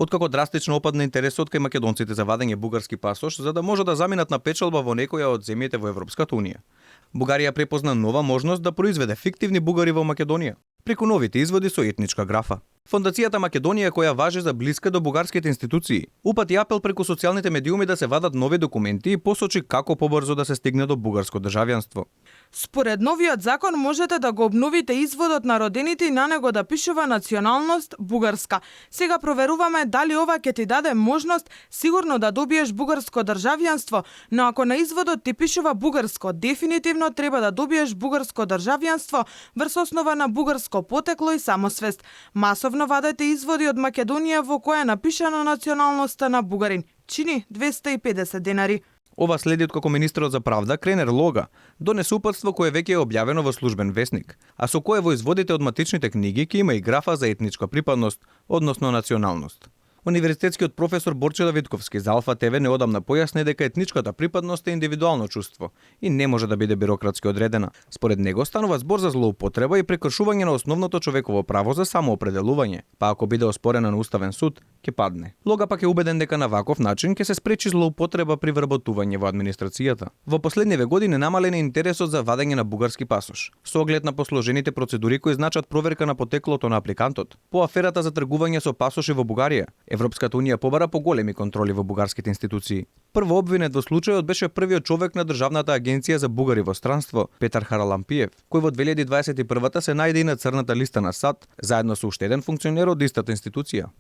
Откако драстично опадна интересот кај македонците за вадење бугарски пасош за да може да заминат на печалба во некоја од земјите во Европската унија. Бугарија препозна нова можност да произведе фиктивни бугари во Македонија преку новите изводи со етничка графа. Фондацијата Македонија, која важи за блиска до бугарските институции, упати апел преку социјалните медиуми да се вадат нови документи и посочи како побрзо да се стигне до бугарско државјанство. Според новиот закон можете да го обновите изводот на родените и на него да пишува националност бугарска. Сега проверуваме дали ова ќе ти даде можност сигурно да добиеш бугарско државјанство, но ако на изводот ти пишува бугарско, дефинитивно треба да добиеш бугарско државјанство врз основа на бугарско потекло и самосвест. Масовно вадете изводи од Македонија во која е напишана националноста на бугарин. Чини 250 денари. Ова следи откако министерот за правда Кренер Лога донесе упатство кое веќе е објавено во службен весник, а со кое во изводите од матичните книги ќе има и графа за етничка припадност, односно националност. Универзитетскиот професор Борче Давидковски за Алфа ТВ неодамна појасни дека етничката припадност е индивидуално чувство и не може да биде бирократски одредена. Според него станува збор за злоупотреба и прекршување на основното човеково право за самоопределување, па ако биде оспорена на уставен суд, ќе падне. Лога пак е убеден дека на ваков начин ќе се спречи злоупотреба при вработување во администрацијата. Во последниве години намален е интересот за вадење на бугарски пасош, со оглед на посложените процедури кои значат проверка на потеклото на апликантот. По аферата за тргување со пасоши во Бугарија, Европската унија побара поголеми контроли во бугарските институции. Прво обвинет во случајот беше првиот човек на Државната агенција за бугари во странство, Петар Харалампиев, кој во 2021 се најде и на црната листа на САД, заедно со уште еден функционер од истата институција.